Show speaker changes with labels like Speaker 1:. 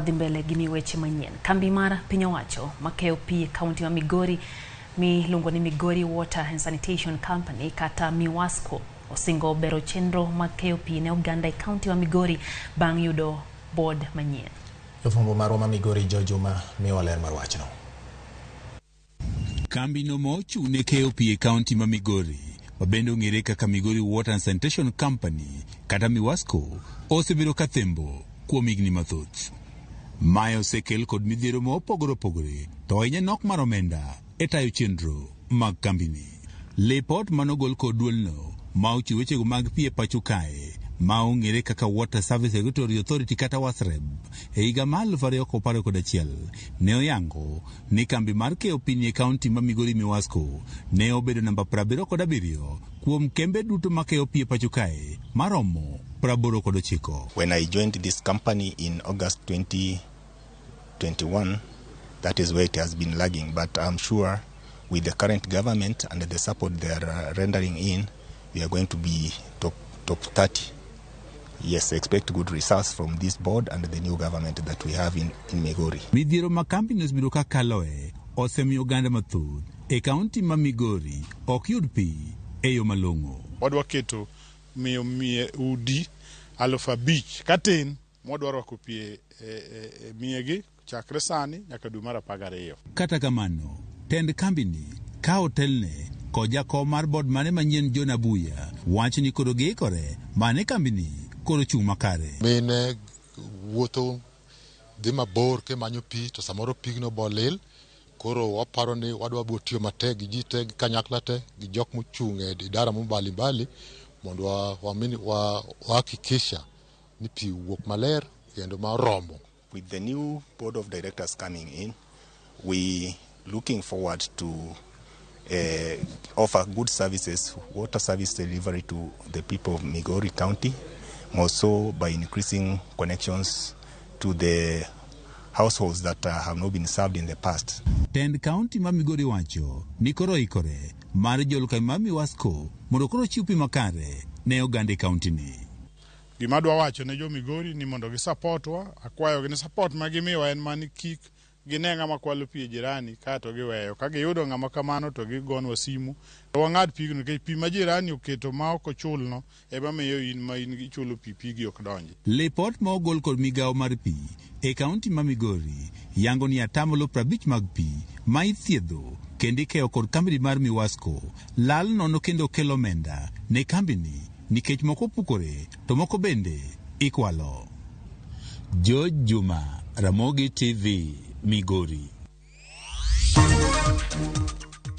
Speaker 1: Wadhi mbele gi mi weche manyien. Kambi mar piny owacho makeyo pi e kaunti ma Migori miluongo ni Migori Water and Sanitation Company kata MIWASCO osingo bero chenro mag keyo pi ne oganda e kaunti ma Migori bang' yudo board manyien.
Speaker 2: Jafwambo marwa ma Migori Joe Juma miyowa ler mar wachno.
Speaker 3: Kambino ma ochung' ne keyo pi e kaunti ma Migori, ma bende ong'ere kaka Migori Water and Sanitation Company kata MIWASCO, osebedo ka thembo kuom higni mathoth. Mae osekel kod midhiero ma opogore opogore to ahinya nok mar omenda e tayo chenro mag kambini. Lipot manogol kod duolno ma ochiwo wechego mag pi e pacho kae ma ong'ere kaka Water Service Regulatory Authority kata WASREB e higa mar 2021 ne oyango ni kambi mar keyo pi e kaunti ma Migori Miwasco ne obedo namba 77 kuom kembe duto makeyo pi e pacho kae maromo 89.
Speaker 4: When I joined this company in August 2021, that is where it has been lagging. But I'm sure with the current government and the support they are rendering in, we are going to be top 30. Yes, expect good results from this board and the new government that we have in Migori.
Speaker 3: Midhiero ma kambini osebedo ka kaloe osemiyo oganda mathoth e kaunti ma Migori ok yud pi e yo malong'o.
Speaker 5: Wadwa keto miyo mie udi 5000 katin mwadwa rwako pi e miegi chakre sani nyaka dwe mar 12.
Speaker 3: Kata kamano, tend kambini ka otelne kod jakom mar board mane manyien John Abuya wacho ni koro giikore mane kambini koro chung' makare.
Speaker 6: Mine wuotho dhi mabor kimanyo pi to samoro pigno bolil koro waparo ni wadwa biro tiyo matek gi ji te gi kanyakla te gi jok mochung' e idara mbalimbali mondo wa wahakikisha ni pi wuok maler kendo ma oromo.
Speaker 4: With the new board of directors coming in, we looking forward to offer good services, water service delivery to the people of Migori County, more so by increasing connections to the households that have not been served in the past.
Speaker 3: Tend kaunti ma Migori wacho ni koro oikore mar jolo kambi mar Miwasco mondo koro ochiw pi makare ne oganda e kaunti ni.
Speaker 5: Gima adwa wacho ne jo Migori ni mondo gi support wa, akwayogi ni support ma gimiyowa en mani kik gine ng'ama kwalo pi e jirani kaeto giweyo. Ka giyudo ng'ama kamano to gigonwa simu to wang'ad pigno nikech pi ma jirani oketo ma ok ochulno ema miyo in ma in ichulo pi pigi ok donji.
Speaker 3: Lipot ma ogol kod migawo mar pi e kaunti ma Migori yango ni atamalo 50 mag pi ma ithiedho kendo ikeyo kod kambi mar Miwasco lal nono kendo kelo omenda ne kambini nikech moko pukore to moko bende ikwalo. George Juma, Ramogi TV, Migori.